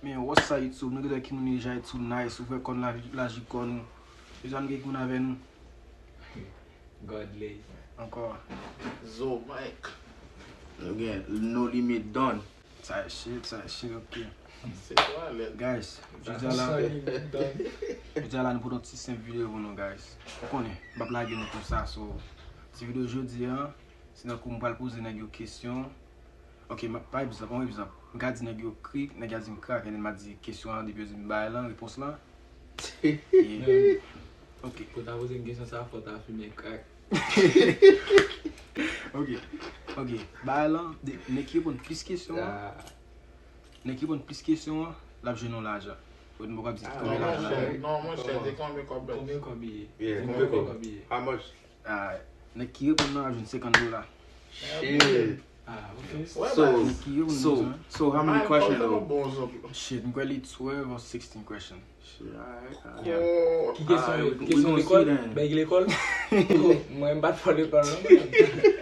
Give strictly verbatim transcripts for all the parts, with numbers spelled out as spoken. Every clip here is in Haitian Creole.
Men what's up YouTube, nou gentan ki moun deja YouTube nice, ouvè kòn la, laji kòn nou. Deja nou gen ki moun avè nou. Godly. Ankò. Zo Mike. Nou gen No Limit Don. Sa e shit, sa e shit, ok. Se twa lèt. Guys, jodi a la, jodi a la nou pote yon ti senp videyo pou nou, guys. Ou konnen, m p ap lage nou konsa, so, ti videyo jodi a, se nan kou m pral poze nèg yo kesyon. Ok, m ap, pa egzanp, yon egzanp. M ka di nèg yo krik, nèg yo di m krak, and then m a di kesyon an, depi yo di m bay lan, repons lan. Yeah. Ok. Pou ta poze m kesyon sa, fò ta fimen krak. Ok, ok. Bagay lan, de- nèg ki reponn plis kesyon an, Ah, nèg ki reponn plis kesyon an, l ap jwenn yon lajan. Ou mwen poko ap di Ah, konbyen non, lajan. Non, non, monchè, de konbyen kòb? Konbyen kòb ye? Yeah, Di m konbyen konbyen kòb? Kòb ye? How much? Ah, nèg ki reponn nan ap jwenn senkant dola. Shit. Ah, ok. Ouais, So, Nèg ki reponn so, nan so how many questions though? Bon zòb. Shit, m kwè li twelve or sixteen question. Shit, alright, alright. Yeah. Ki kesyon yo? Ah, Kesyon we lekòl? gonna see then. Bèg lekòl? Mwen m pa t fò lekòl non.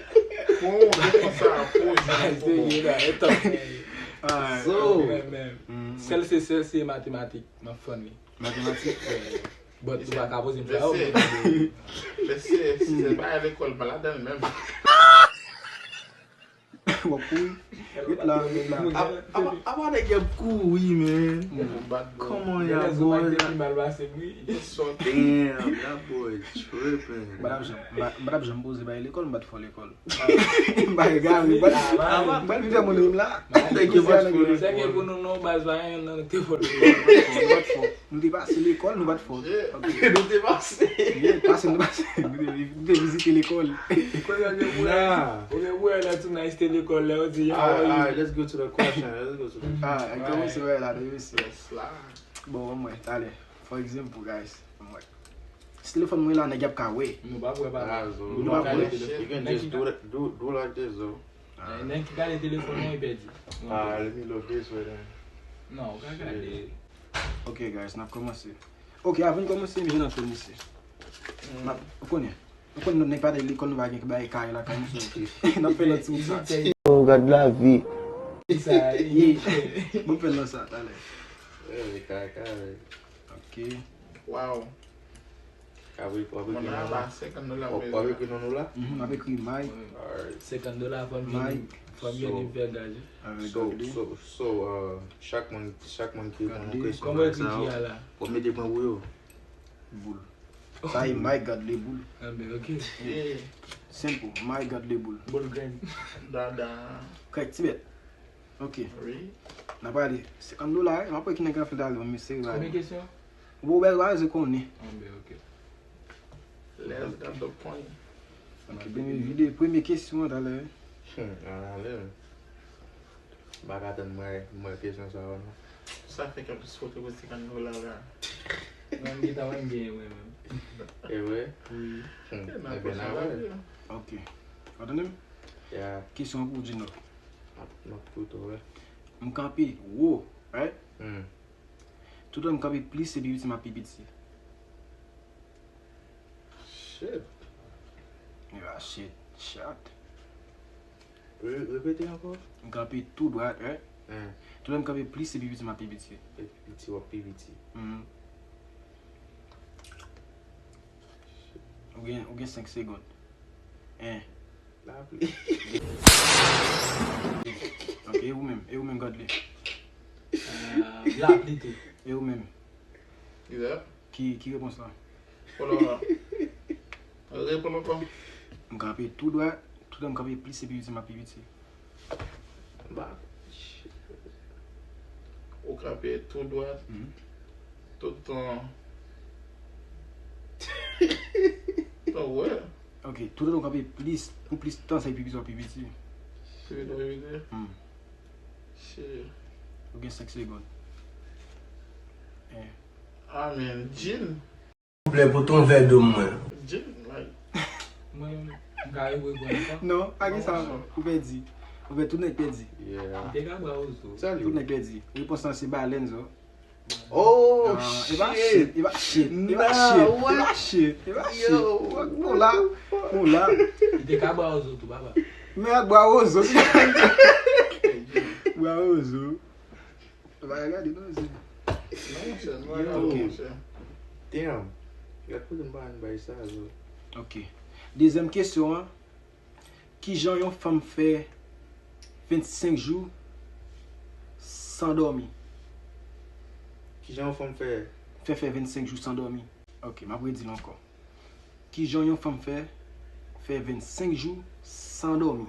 Bon, bon, sa, bon, Serye la, e top. Alright. So, Men, men, Mm, sèl se sèl se matematik, m ap fòn li. Matematik. But ou pa ka poze m sa yo. Lese, si se pa lekòl, pa ladan menm. W ap kouri. Ret la, ret la. Apa nèg y ap kouri, man? Come on, y'all boy. Depi mal pase m wi. Sòt. Damn, that boy tripping. M pa t ap janm, m pa- m pa t ap janm poze bay lekòl, m pa t fò lekòl. M pa egare, m pa t- m pa t fè moun rim la. Thank you much for Sa ke pou nou non baz pa yon nan te fò. Nou pa t fò. Nou te pase lekòl, nou pa t fò. Yeah. Ok. Nou te pase. Yeah, pase, nou pase. Nou te, nou te vizite lekòl. Kounye a ou gen pou wè, ou gen pou wè lè tou nice te lekòl lè yo di Alright, alright, let's go to the question. Let's go to the Ah, e kòmanse wè la, de mesye. Yes la. Bon, mwen, talè. For example, guys, mwen. Si telefòn mwen la, nèg y ap ka wè. Nou pa pou wè pa. Ah, so Nou pa pou wè. You can just do that, do, do like this though. Nèg ki gade telefòn nan e pèdi. Ah, let me look this way then. Non, ou ka gade. Ok, guys, n ap kòmanse. Ok, avan n kòmanse, m jwenn antre mesye. M ap, ou konnen. Ou konnen nou nèg pa t lekòl, nou pa gen bagay kay lakay nou, so n ap fè lòt ti wout sa. Oh, gad lavi. Sa, Yeah. Bon, fè l nan sa, talè. Eh, kaka, eh. Ok. Wow. Ka wè, w ap Mwen ekri nan non ba la. senkant dola W ap, w ap ekri non nou la? Mhm, m ap ekri Mike. Alright. Senkant dola fò m jwenn, Mike. Fò m jwenn li fè gaje. Avèk So, Godly. So, so, uh, chak moun, chak moun ki reponn yon kesyon Kòman bay ekri sa G yo, a la? w ap mete pwen pou yo. Boul. Sa e Mike Godly boul. Ah ben, ok. Yeah. Simple. Mike Godly boul. Boul grenn. Dada. Kèk ti bèt. Ok. Wi. N ap prale senkant dola, eh. M ap wè ki nèg k ap fè talè, men se Konbyen kesyon? Bon, bèl, pa se konnen. Ah ben, ok. Let's got the point. Ok, premye vide, premye kesyon an talè. Hmm, an ale. M pa ka tann mwen, mwen kesyon sa yo non. Sa fè k ap sot pou senkant dola la. Mwen m gentan wè m genyen mwen menm. E vre? Wi. Hmm, Nan e ben kesyon a la wè. vre. Ok. W ap tande m? Ya, Kesyon an pou w di non. m ap, m ap koute w, wè. M kanpe wo, right? Hmm. Tout lè m kanpe plis, se pi piti m ap pi piti. Shit. Yeah, shit. Shot. Re-, repete ankò? M kanpe tou dwat, right? Hein. Tout lè m kanpe plis, se pi piti m ap pi piti. E pi piti w ap pi piti. Mhm. Ou gen, ou gen senk segonn. Hein. Lapli. Ok, e ou menm? E ou menm, Godly? Ah, lapli tou. E ou menm? Ki lè? Ki, ki repons lan? Hold on. Reponn ankò. M kanpe tou dwat, tout lè m kanpe plis, se pi piti m ap pi piti. Ba. Ou kanpe tou dwat. Mhm. Tout tan. Tan wè. Ok, tout lè w kanpe plis, pou plis tan, se pi piti w ap pi piti. Se vide, vide. Hmm. Shit. Ou gen senk segonn. Eh. Ah, man, Jin. Souple, pote yon vè dlo mwen. Jin, like. Mwen, m ka reprann ankò. Non, pa gen sa, ou pèdi. Ou pèdi, tout nèg pèdi. Yeah. Li te ka bwa ozo. Tout nèg pèdi. Repons lan se balèn, zo. Oh, Ah, e pa shit. Shit, e pa shit, e pa Nah, shit, e what? pa Shit, e pa shit. Yo, Ou what la, the fuck? Ou la. Li te ka bwa ozo tou, papa. Men bwa ozo. Bwa ozo. Ou pa gade non, se. Non, monchè, nou pa gade, Ok. Monchè. Damn. Gad kote m pa ann bay sa, zo. Ok. Dezyèm kesyon an, kijan yon fanm fè vennsenk jou san dòmi? Kijan yon fanm fè? Fè fè vennsenk jou san dòmi. Ok, m ap redi l ankò. Kijan yon fanm fè fè vennsenk jou san dòmi?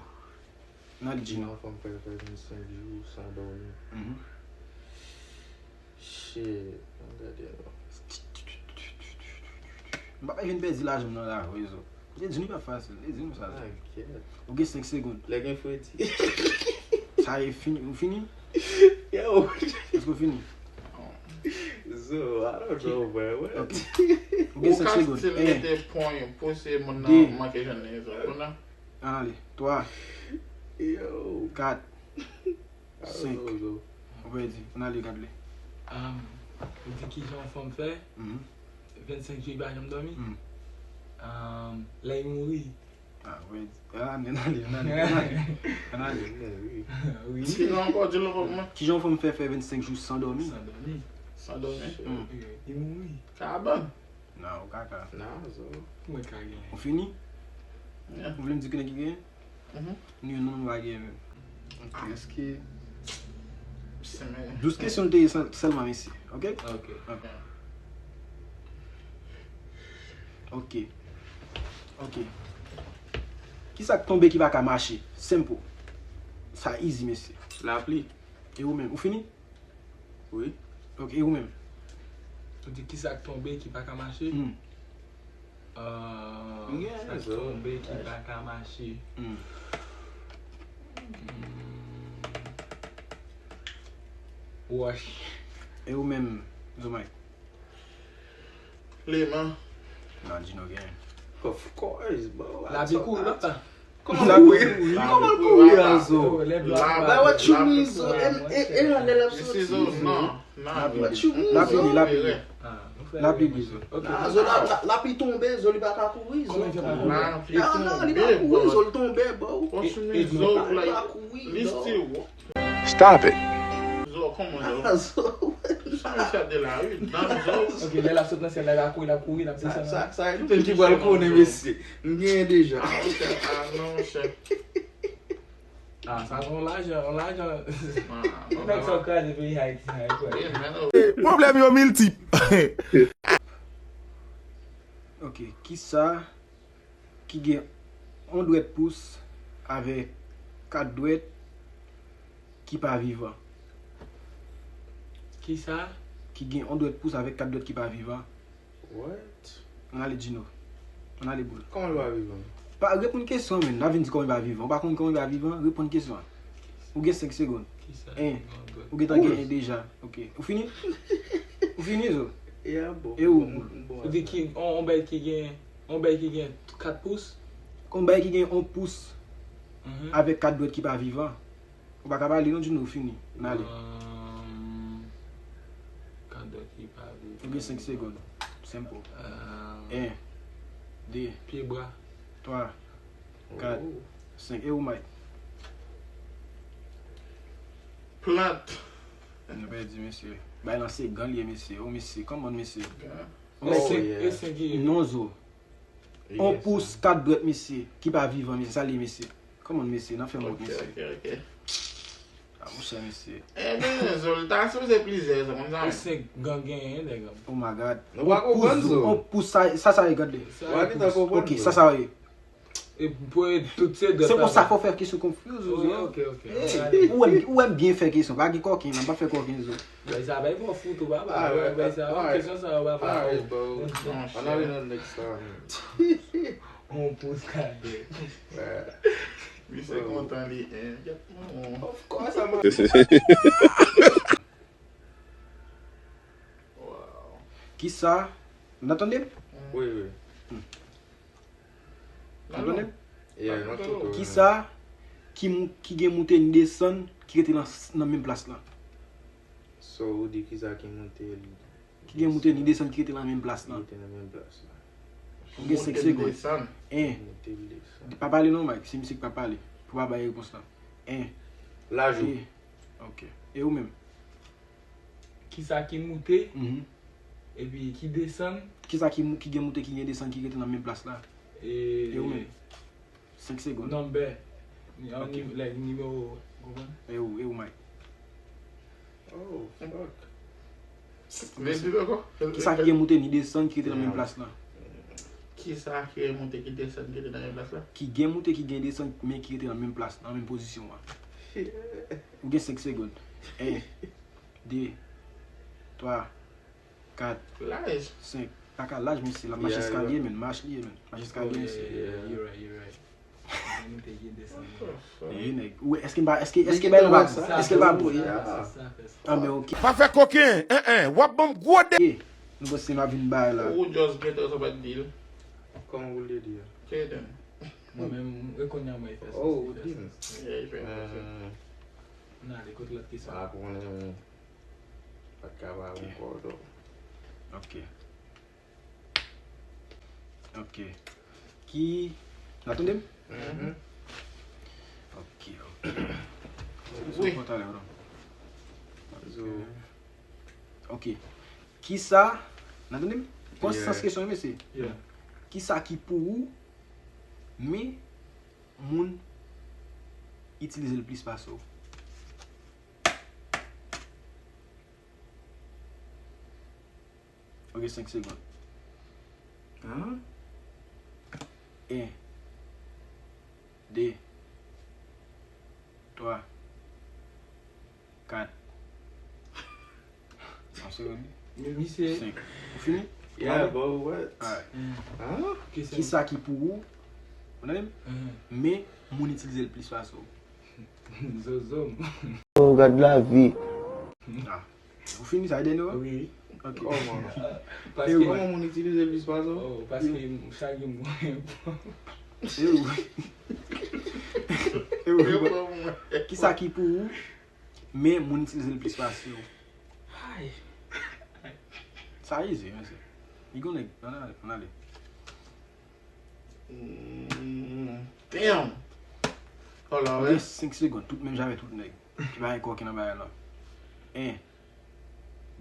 Nan li di Kijan nou. Yon fanm fè fè vennsenk jou san dòmi? Mhm. Shit, ann gade non. M pa vin pèdi lajan m nan la rezo. Li di nou pa fasil, li di nou sa. Ay, kèt. Ou gen senk segonn. Lè gen fredi. Sa e fini, ou fini? Yo, Èske ou fini? zo, I don't know, bro. What? Ok. Ou gen Ou senk ka segonn. still En, mete pwen pou se moun de. Nan manke jwenn rezon. Ou konn? Ann ale. Twa, Yo, kat, I don't senk. Know, zo. Ou pèdi. Ann ale, gad li. Um, ou di kijan yon fanm fè Mhm. vennsenk jou li pa janm dòmi? Mhm. Um, lè li mouri. Ah, ou pèdi. Ann ale, ann ale, ann ale, ann ale, ann ale. Men wi. Wi. Di l ankò, di l ankò kòman? Kijan yon fanm fè fè vennsenk jou san dòmi? San dòmi. San dòmi. Hmm. Li mouri. Kabann. Non, ou kaka. Nah, zo. Kòman l ka genyen? Ou fini? Yeah. Ou vle m di kine ki genyen? Mhm. Ni yon non, nou pa genyen menm. Ok, èske Se men. Douz kesyon te ye sèl- sèlman, mesye. Ok? Ok. Ok. Ok. Kisa k tonbe ki pa ka mache? Simple. Sa easy, mesye. Lapli. E ou menm? Ou fini? Wi. Ok, e ou menm? Ou di kisa k tonbe ki pa ka mache? Hmm. Euh, Yeah, sa k so- tonbe ki pa ka mache. Hmm. Hmm. Wòch. E ou menm, Zomay? Leman. Non, Dino gen. Of course, bro. Lapli kouri, papa. Kòman l kouri? Kòman l kouri a zo? Oh, lè blan La- Ba what you mean Lapli zo? kouri, E mwen e- e chè. nan lè l ap This soti is zo? all. Non, non. Lapli, What you mean, lapli, zo? lapli. Pere. Ah, nou fè Lapli, mwen Dino. chè. Ok. Ah, zo la, la, lapli tonbe, zo li pa ka kouri, zo. Kòman l fè pa kouri? Lapli Non, non, li pa tonbe, kouri, bro. zo l tonbe, bro. What you E- mean, e- zo, Li pa like, kouri, li zo. still wo- Stop it! Zo, kòman zo? Ah, zo. Sa misye ap de la wi, nan zo. Ok, lè l ap sot nan syèl la, l ap kouri, l ap kouri, l ap Sa, desann. sa, sa, e nou menm ki pral konnen, mesye. M genyen deja. Ah, ok, ah, non, monchè. Ah, sa se yon lajan, yon lajan. Ah, non, Nèg sa non. Kraze peyi Ayiti, sa, e kwè. Yeah, man, oh. Pwoblèm yo miltip. Ok, kisa ki gen yon dwèt pous avèk kat dwèt ki pa vivan? Kisa? Ki gen yon dwèt pous avèk kat dwèt ki pa vivan? What? Ann ale, Dino. Ann ale, boul. Kòman l pa vivan? Pa reponn kesyon an, menm. N a vin di kòman li pa vivan. Ou pa konn kòman li pa vivan? Reponn kesyon an. Ou gen senk segonn. Kisa? En. Yon dwèt. Ou gentan gen en deja. Ok. Ou fini? Ou fini, zo? Yeah, bon. E ou? Bon, bon, Ou di ki, on, on bèy ki gen, on bèy ki gen kat pous? On bèy ki gen yon pous Mhm. avèk kat dwèt ki pa vivan. Ou pa ka pale non, Dino, ou fini. N ale. Um, kat dwèt ki pa vivan. Ou gen senk segonn. Simple. Um, En, de, Pye bwa. twa, kat, Oh. senk. E ou, Mike? Plant. Nou pèdi, mesye. Bay lan se gan l ye, mesye. O, mesye, kòman, mesye? Gan. O, E mesye. senk, yeah. e senk ki ye. Non, zo. On Yes, pous, sir. Kat dwèt, mesye. Ki pa vivan, mesye. Sa l ye, mesye. Kòman, mesye? N ap fè mont, Ok, mesye. ok, ok. A, monchè, mesye. Ebyen, Zolta, si w se plizyè, sa konn sa. E senk gan genyen, nèg. Oh my God. Nou pa konprann, zo. On pous, sa, sa, sa ye, gad li. Ou a gentan konprann, Ok, zo. sa, sa ye. E pou tout se dwèt. Se pou sa fò fè kesyon confuse, zo. Ok, ok. Ou wè m, ou wè m byen fè kesyon. Pa gen kòken, nan pa fè kòken, zo. Bay sa, bay fò fout ou, papa. Ah, ouais, Bay sa, ah, kesyon sa, papa. Alright, bro. Non, Ann ale nan next time. On pous kadè. Yeah. Misye kontan li, en. Yep, non. Of course, I'm a... Wow. Kisa? N ap tande? Wi, wi. N ap tande? Yeah, nou ap tande. Kisa ki, mou- ki gen moute ni desann ki rete nan, nan menm plas lan? So, ou di kisa ki moute li. Ki gen moute ni desann ki rete nan menm plas lan? Rete nan menm plas lan. Ou gen senk segonn. Desann. En. Moute li desann. Pa pale non, Mike. Se misye ki pa pale. Pou pa bay repons lan. En. Lajou. De. Ok. E ou menm? Kisa ki moute, mhm, epi ki desann? Kisa ki, mou- ki gen moute, ki gen desann, ki rete nan menm plas la? E ou menm? Senk segonn. Nonbè. Ni- an Ok. Ni- like, nimewo, ou konprann? E ou, e ou, Mike? Oh, fuck. Vin di ankò. Kisa ki gen moute, ni desann, ki rete nan menm plas la? Kisa ki gen moute, ki desann, ki rete nan menm plas la? Ki gen moute, ki gen desann, men ki rete nan menm plas, nan menm pozisyon an. Ou gen senk segonn. En, de, twa, kat, laj, senk. Pa ka laj, mesye, l ap mache eskalye, men. Mach li ye, men. Mache eskalye, mesye. Yeah, you're right, you're right. Gen moute, gen desann. Wi, nèg. Ou, èske m pa, èske, èske bay la pa bon? Èske l pa bon? Ah, men ok. Pa fè koken, en, en, w ap ban m gwo de. Ok. Nou panse m ap vin bay la. Ou just gentan sa pa di l. Kòman pou l te di a? Mwen menm, e kounye a mwen fè sens. Oh, ou di m. Yeah, e fè sens. N ale kot lòt kesyon. Pa konnen, pa t ka ba yon kòdon. Ok. Ok. Ki, n ap tande m? Mhm. Ok, ok. Wi. Ok. Kisa, n ap tande m? Pran sans kesyon, mesye. Yeah. Kisa ki pou ou, men moun itilize l plis pase w? Ok, senk segonn. Hein? En, de, twa, kat. Yon segonn. Men misye. Senk. Ou fini? Yeah, bro, what? Alright. Hein? Kisa ki pou ou? Ou tande m? Men moun itilize l plis pase w. Zozo m. Oh, gad lavi. Ah. Ou fini sa, Deno? Wi. Ok. Kòman? Paske kòman moun itilize l plis pase w? Oh, paske chak jou mwen. Kisa ki pou ou, men moun itilize l plis pase w? Ay. Sa izi, mesye. Li konnen, ann ale, ann ale. Mm, damn. Hold on, man. Gen senk segonn, tout menm jan avèk tout nèg. Ki pa gen kòken nan bagay la. En,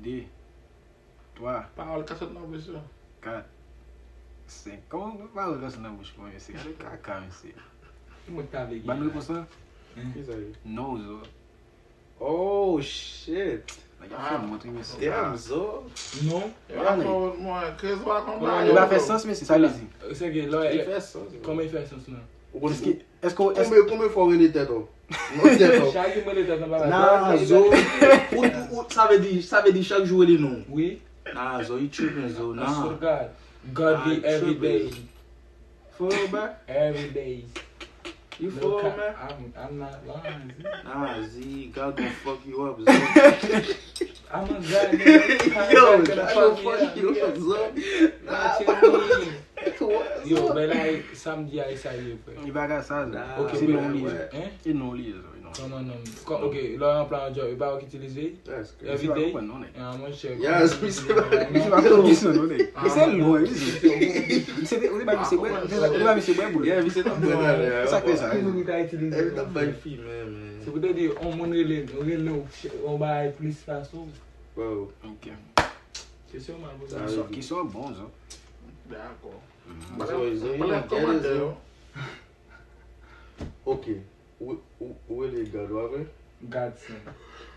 de, twa. Pawòl ka sot nan bouch yo. Kat, senk. Kòman pawòl ka sot nan bouch mwen, mesye? Gade kaka, mesye. Ki mwen k ta vle gen? Ban repons lan. Ki sa ye? Non, zo. Oh, shit. Nèg ap fè mont, wi, mesye. Damn, zo. Non. Li pa fè sans, mesye, sa vle di. Li fè sans, wi. Kòman li fè sans lan? Èske, èske, èske konbyen, konbyen fwa w rele tèt ou? Non, tèt ou. Chak jou m rele tèt nan bagay. Nah, zo. Ou, ou, ou, sa vle di, sa vle di chak jou w rele non. Wi. Nah, zo, you tripping, zo. Nah. I swear to God. God be every day. For real, bro? Every day. You for real, man? I'm, I'm not lying, Z. Nah, Z, God gon fuck you up, Z. I'm a God, nigga. Yo, God gon fuck you up, Z. Nah, what you mean? Yo, men la, samdi a, e sa ye, frè. Li pa ka sa, Z. Ok, se non li ye. Hein? Se non li ye, Z. Kòman non? Kò-, ok, lè w anplwaye yon job, e pa ou ki itilize? Every day? Ah, monchè. Yes, misye pa konn kesyon non, nèg. Misye lwen, wi. Misye te, ou te bay misye bwè, ou te bay misye bwè boul. Yeah, misye t ap bwè talè a. Sa k fè sa? Ki moun ki ta itilize? Misye t ap bay fi, men, men. Se pou te di, yon moun rele, rele w, yon bagay plis pase w. Bro. Ok. Kesyon mal poze. Kesyon, kesyon bon, zo. Dakò. Pale nan kòmantè yo. Ok. Ou, ou, ou rele God ou a vre? Godson.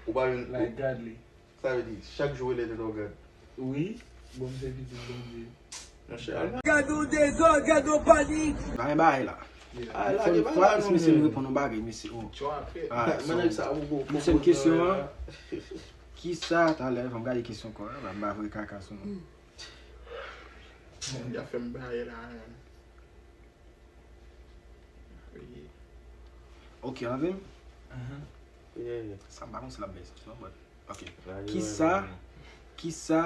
Ou pa jwenn, like, godly. Sa vle di, chak jou ou rele tèt ou God? Wi. Bon, m se pitit Bondye. Monchè, al nan. Gade yon dezòd, gade yon panik. Bagay, bagay la. Ah, lage bagay la non, mesye, nou reponn yon bagay, mesye, oh. Alright, so, nou se kesyon an. Kisa, talè, fò m gade kesyon kò, m pa vre kaka sou nou. Bondye ap fè m bagay la, man. Ok, anvi m? Sa m pa konn si l ap bay sans non, but, ok. Kisa, kisa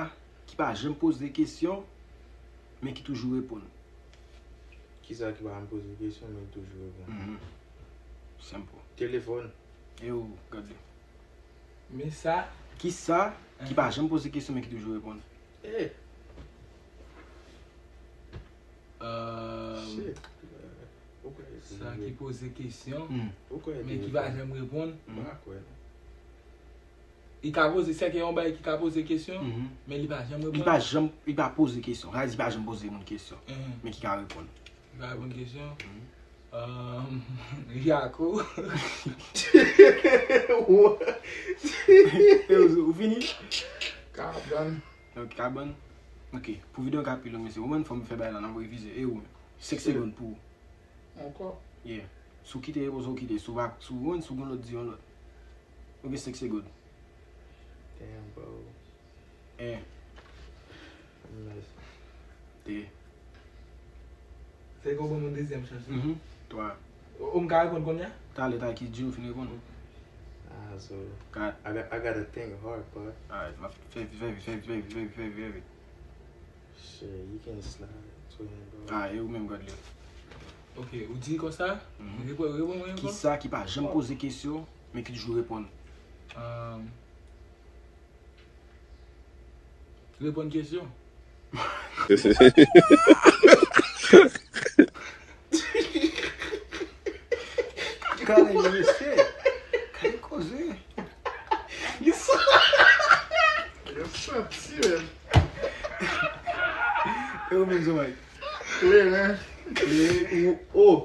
ki pa janm poze kesyon, men ki toujou reponn? Kisa ki pa janm poze kesyon, men ki toujou reponn? Simple. Telefòn. E ou, gade. Men sa. Kisa ki pa janm poze kesyon, men ki toujou reponn? Eh. Euh, sa ki poze kesyon, men ki pa janm reponn. M pa kwè non. Li ka poze, sèke yon bagay ki ka poze kesyon, men li pa janm reponn. Li pa janm, li pa poze kesyon. Sa vle di li pa janm poze moun kesyon, men ki ka reponn. Li ka reponn kesyon. Jako. Ou fini? Kabann. Ok, kabann. Ok, pou videyo an ka pi long, mesye. Ou menm fò m fè bagay la, n ap revize. E ou menm? Senk segonn pou ou. Ankò? Yeah. Si w kite repoze, w kite. Si w pa, si w, si w gon lòt, di yon lòt. Ou gen senk segonn. Damn, bro. En. Nice. De. Se kon ban mwen dezyèm chans. Mhm. Twa. O, o, m ka reponn kounye a? Talè, talè, ki Djino fin reponn. Ah, so kat. I got, I gotta think hard, but alright, m ap fè vit, fè vit, fè vit, fè vit, fè vit, fè vit, fè vit. Shit, you can slide to him, bro. Ah, e ou menm, Godly. Ok, ou di konsa? Mhm. Reponn, reponn mwen ankò. Kisa ki pa janm poze kesyon, men ki toujou reponn? Um, reponn kesyon. Gade mesye. Gade koze. Yo santi, menm. E ou menm, Zomay? Kleren. Kleren. Ou, o.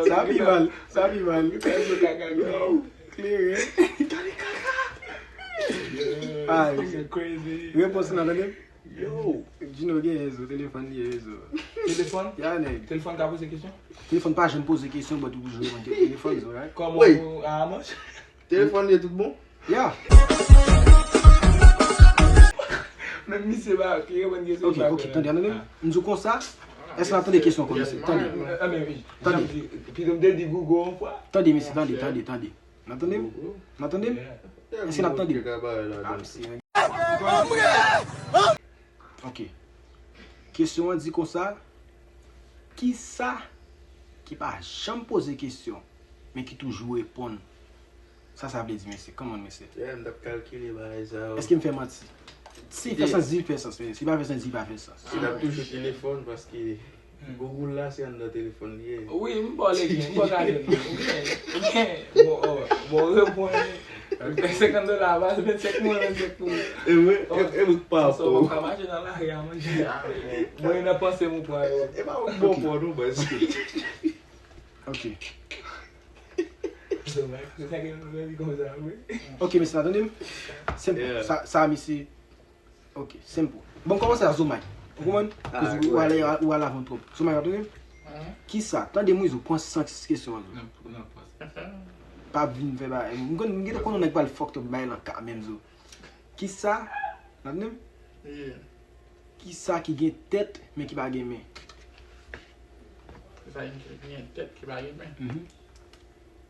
Sa pi mal. Sa pi mal. Yo. Kleren. Gade kaka. Ay. Repons lan, tande. Yo. Djino gen rezo, telefòn li rezo. Telefòn? Ya, nèg. Telefòn ka poze kesyon? Telefòn pa janm poze kesyon, but ou toujou reponn ke telefòn, so, right? Kòman ou a manch? Telefòn li tout bon? Ya. Menm misye pa ki reponn kesyon. Ok, ok, tande, tande. M di w konsa, èske n ap tande kesyon ankò, mesye? Tande. Tande. Pito m te di Google yon fwa. Tande, mesye, tande, tande, tande. N ap tande m? N ap tande m? Èske n ap tande m? Ah, mesye. Ok. Kesyon an di konsa, kisa ki pa janm poze kesyon, men ki toujou reponn? Sa sa vle di, mesye? Kòman, mesye? Yeah, m t ap kalkile bagay sa yo. Èske m fè manti? Si fè sans, di fè sans, men si pa fè sans, di pa fè sans. Li t ap toujou telefòn paske Google la, se anndan telefòn li ye. Wi, m ba w legen, m ba w gade l. Ou gen, ou gen, bon, oh, bon, reponn. Senkant dola, ba l vennsenk, mwen vennsenk pou ou. E mwen, e, e mwen k pa pou. Sa w pa ka mache nan lari a manje. Mwen nan panse m ou pran yo. E pa mwen k bon pou nou, baz. Ok. Ok, mesye, tande m? Senp, sa, sa, mesye. Ok, senp. Bon, kòmanse a Zomay. Ou konprann? Koz ou ale, ou ale avan twòp. Zomay, w ap tande m? Kisa? Tande m wi, Zo, pran sans kesyon an, Zo. Pa vin fè bagay. M konn, m gentan konnen nèg pral fucked up bay lan ka menm, Zo. Kisa? W ap tande m? Kisa ki gen tèt, men ki pa gen men? Kisa ki gen tèt, ki pa gen men? Mhm.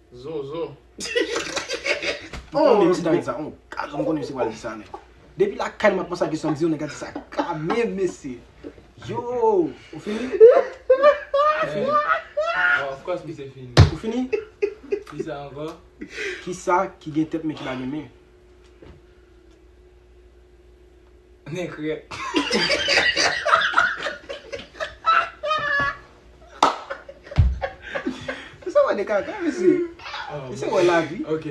Zozo. M konnen misye ta di sa. On gaz, m konnen misye pral di sa, men. Depi lakay mwen ap panse a kesyon, m di yon nèg ka di sa ka menm, mesye. Yo, ou fini? Ou fini? Of course, misye fini. Ou fini? Kisa ankò? Kisa ki gen tèt, men ki pa gen men? Nèg rèk. Sa wè de kaka, mesye. Misye wè lavi. Ok.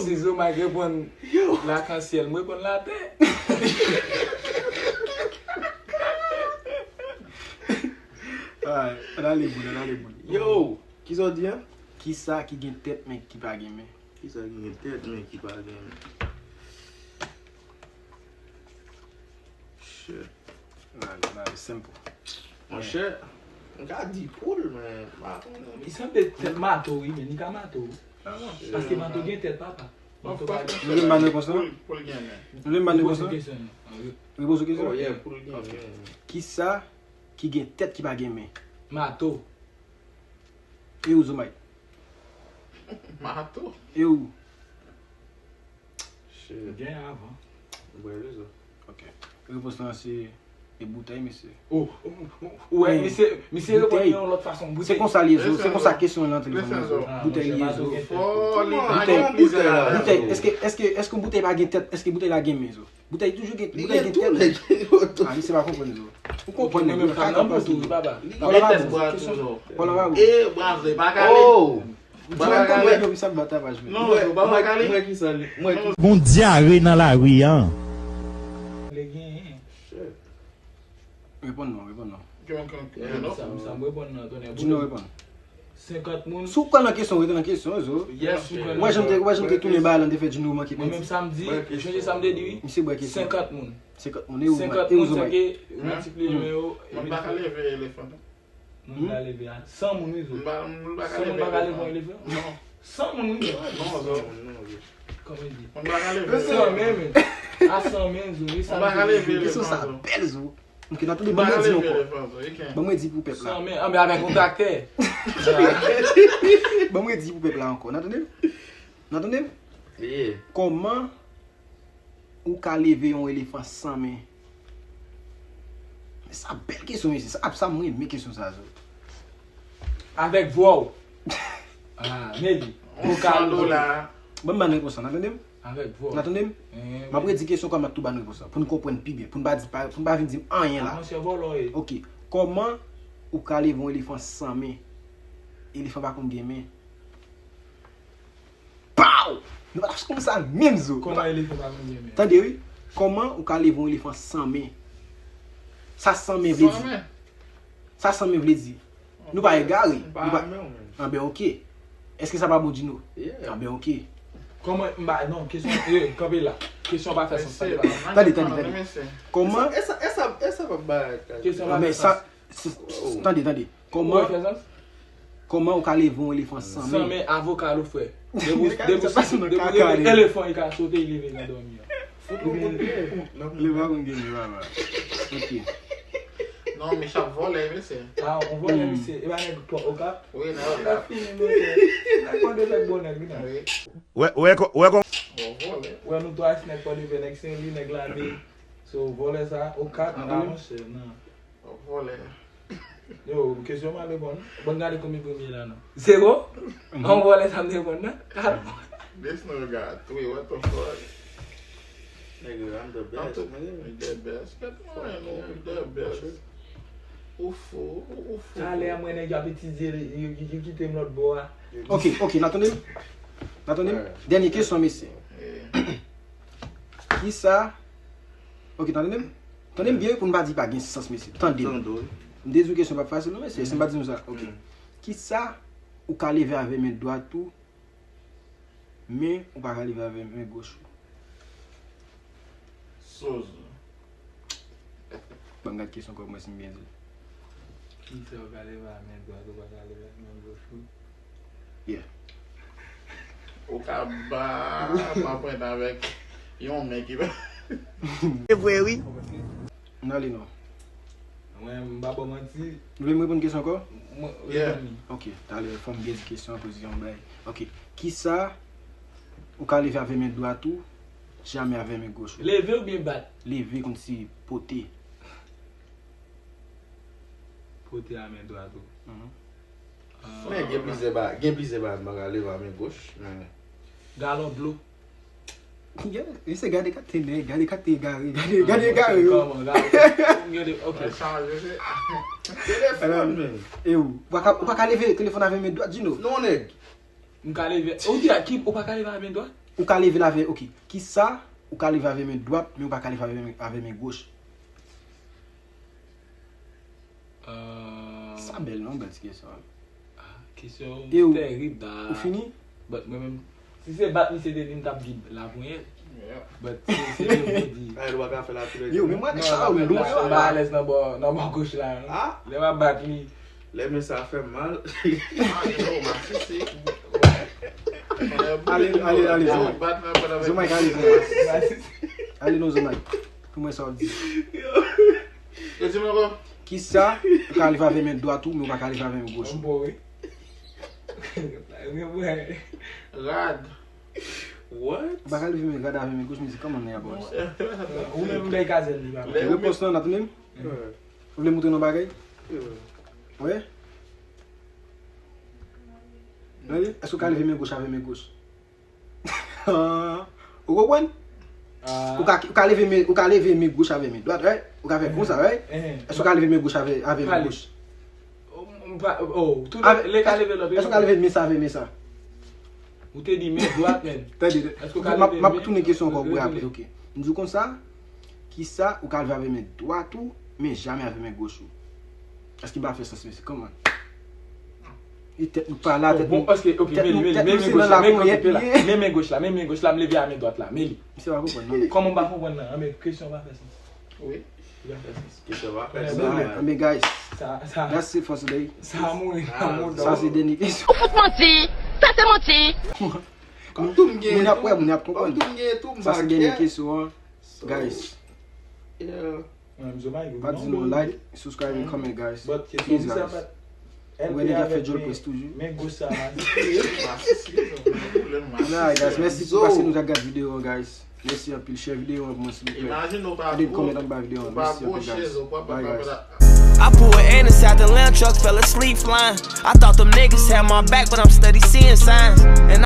Si Zomay reponn lakansyèl, m reponn latè. Ay, ann ale boul, ann ale boul. Yo, kisa w di a? Kisa ki gen tèt, men ki pa gen men? Kisa ki gen tèt, men ki pa gen men? Shit. N ale, n ale, senp. Monchè, m ka di poul, men m pa konnen. Li sanble tèt mato, wi, men li ka mato, wi. Paske mato gen tèt, papa. Mato pa gen tèt. Nou vle ban repons lan? Poul, poul gen men. Nou vle ban repons lan? Repoze kesyon an. Repoze kesyon an? Oh, yeah, poul gen men. Kisa ki gen tèt ki pa gen men? Mato. E ou, Zomay? Mato. E ou? Shit. Gen avan. Ou bwè rezon. Ok. Repons lan se, e boutèy, mesye. Oh, ou, ou, ou wè, misye, misye reponn yon lòt fason. Boutèy. Se konsa li ye, Zo. Se konsa kesyon an antre li fanm nan, Zo. Boutèy li ye, Zo. Boutèy, boutèy, èske, èske, èske boutèy pa gen tèt? Èske boutèy la gen men, Zo? Boutèy toujou gen, boutèy gen tèt. Ah, misye pa konprann, Zo. Ou konprann, nèg, yo ka konprann, Zo. Pale pa bon. Pale pa bon. E, bravo, e pa kale. Oh! Mwen, mwen, yo, sa bat la pa jwe. Non, yo pa makale. Mwen ki sa li. Mwen ki Gon dyare nan lari a. Li genyen. Reponn non, reponn non. Ki yon kan Sa m sa m reponn nan tonnè. Dino reponn. Senkant moun. Si w pral nan kesyon, rete nan kesyon, zo. Yes, mwen pral Wè jan m te, nan wè jan m te tounen bagay la, m te fè Dino manke Mwen menm penti. samdi, ou chonje sa m te di wi? Misye bwè kesyon. Senkant moun. Senkant moun, e ou, Senkant e ou moun sa Zomay. ke miltipliye men yo. Mwen pa ka leve elefan. Moun ka leve a san moun wi zo. Mwen pa mwen pa ka San moun pa ka leve yon elefan. Elefan? Non. San moun wi zo. Non, zo. Kòman di? Mwen pa ka leve. San men men. A san men zo. Wi sa Mwen pa ka leve Kesyon elefan. Sa Zo. Bèl, zo. M ke nan tande Mwen ban pa ka mwen di leve ankò. elefan. Zo. Wi ken. Ban mwen di pou pèp la. San men. Anben avèk yon traktè. Ban mwen di pou pèp la ankò. N a tande m? N a tande m? Kòman ou ka leve yon elefan san men? Men sa bèl kesyon mesye. Sa, sa mwen renmen kesyon sa zo. Avèk vwa w. Ah, men li. On san dola. Ban m ban repons lan, n a tande m? Avèk vwa N a w. tande m? M ap redi kesyon kòm m ap tou ban repons lan. Pou n konprann pi byen. Pou n pa di pa, pou n pa vin di m anyen la. Monchè vòlò e. Ok. Kòman ou ka leve yon elefan san men? Elefan pa konn gen men. Pow! Nou pa t ap konn sa menm zo. Kòman elefan pa konn gen men? Tande wi. Kòman ou ka leve yon elefan san men? Sa san men vle di? Sa san men vle di? Nou pa egare. Pa Nou pa men w menm. Anben ok. Èske sa pa bon Dino? Yeah. Anben ok. Kòman m ba non kesyon e kanpe la. Kesyon pa fè sans. Tande la. Tande, tande, tande. Kòman? Esa, esa, esa pa bay. Kesyon pa Anben fè sa sans. Tande, tande. Kòman Kòman? Fè sans? Kòman ou ka leve yon elefan san San men? Men avoka lo frè. Depi Sa se yon kaka, depi elefan e ka sote e leve nan dòmi an. Li pa konn gen men papa. Ok. Non, men chap vòlè mesye. Ah, on vòlè misye. E pa nèg pò okap. Wi, nan okap. Fini mesye. Nèg pò de fèk bon nèg wi nan. Wi. Wè, wè, kò- wè, kò- On vòlè. Wè nou twa se nèg pò de fè nèg Senli nèg lame. So vòlè sa okap Ah, la wi. Monchè nan. On vòlè. Yo, kesyon m ap reponn. Bon gade konbyen premye la nan. Zero? An vòlè sa m te reponn nan. Kado. This nigga got three, what the fuck? Nigga, I'm the best, nigga. The best. Get mine, nigga. The best. Ou fou, ou fou. Talè a mwen nèg yo ap etidye yo yo- yo kite m lòt bò a. Ok, ok, n a tande m? N a tande m? Dènye kesyon mesye. Kisa? Ok, n a tande m? Tande m byen pou n pa di pa gen sans mesye. Tande m. M te di w kesyon pa fasil non mesye, si m pa di nou sa. Ok. Kisa ou ka leve avè men dwat ou, men ou pa ka leve avè men goch ou? Soz. Ban m gad kesyon kòb mwen si m byen di l. Kisa ou ka leve a men dwat ou pa ka leve a men goch ou? Yeah. Ou ka ba pa pwent avèk yon men ki pa. Se vre wi. N ale non. Mwen m pa ba w manti. Ou vle m reponn kesyon ankò? Mwen Yeah. reponn li. Ok, talè fò m byen di kesyon an koz yon bay. Ok, kisa ou ka leve avè men dwat ou, jamè avè men goch ou? Leve oubyen bat? Leve kòmsi pote. Pote a men dwat ou. Mhm. Ah, Men gen plizyè ba, gen plizyè bagay m pa ka leve a men goch, men Galon dlo. Gade, se gade kat te nèg, gade kat te egare, gade, gade egare yo. Kòman, gade. Gade, ok. Sa chanje se. Telefòn men. E ou, ou pa ka, ou pa ka leve telefòn avè men dwat, Dino? Non nèg. M ka leve. Ou di a ki ou pa ka leve avè men dwat? Ou ka leve l avè, ok. Kisa ou ka leve avè men dwat, men ou pa ka leve avè men, avè men goch? Euh, Sa bèl non, bèl ti kesyon. Kesyon E ou, tèrib da. Ou fini? But mwen menm, si se bat misye te di m t ap di laponyèt. But se se li m di. Ay, ou pa ka fè la tou lè Yo, men mwen Non, sa non, ou men lou. la, m pa alèz nan bò nan bò goch la non. Ah? Lè m ap bat li. Lè men sa fè m mal. Ah, yo, masisi. Ale, ale, ale, Zomay. Zomay, ale, Zomay. Ale non, Zomay. Pou mwen sa w di. Yo, di m ankò. Kisa ou ka leve avè men dwat ou, men ou pa ka leve avè men goch ou? Bon, wi. Wi, wi. Rad. What? Ou pa ka leve men rad avè men goch, men se kòman nèg ap wè sa? Ou menm bay kazèl li pa. Lè ou Repons lan, n a tande m? Ou vle montre nou bagay? Wi? Tande? Èske ou ka leve men goch avè men goch? Ou konprann? Ou ka, ou ka leve men, ou ka leve men goch avè men dwat, right? Ou ka fè konsa, right? Èske ou ka leve men goch avè, avè men goch? Oh, tout lè ka leve lòt. Èske ou ka leve men sa avè men sa? Ou te di men dwat, men. Tande, m ap tounen kesyon ankò pou apre, ok. M di w konsa, kisa ou ka leve avè men dwat ou, men jamè avè men goch ou? Èske m pa fè sans, mesye? Kòman? E tèt nou pa la, tèt nou, tèt nou se nan la ponyèt li ye. Men men goch la, men men goch la, m leve a men dwat la, men li. Misye pa konprann, non. Kòman m pa konprann nan? Anben, kesyon pa fè sans. Wi. Li pa fè sans. Kesyon pa fè sans. Anben, guys, that's it for today. Sa a mouri nan mond. Sa se dènye kesyon. Ou fout manti! Sa se manti! Moun ap wè, moun ap konprann. Sa se dènye kesyon an. Guys. Pa di nou like, subscribe and comment, guys. Peace, guys. Ou wè nèg ap fè djòl pwès toujou. Men goch sa masisi. Alright, guys, mèsi pou paske nou ta gad videyo an, guys. Mèsi anpil, share videyo an pou mwen, silvouplè. Kite yon kòmantè anba videyo an. Mèsi anpil, guys. Bye, guys. I pull an Annis out the lamb truck, fell asleep flying. I thought them niggas had my back, but I'm steady seeing signs. And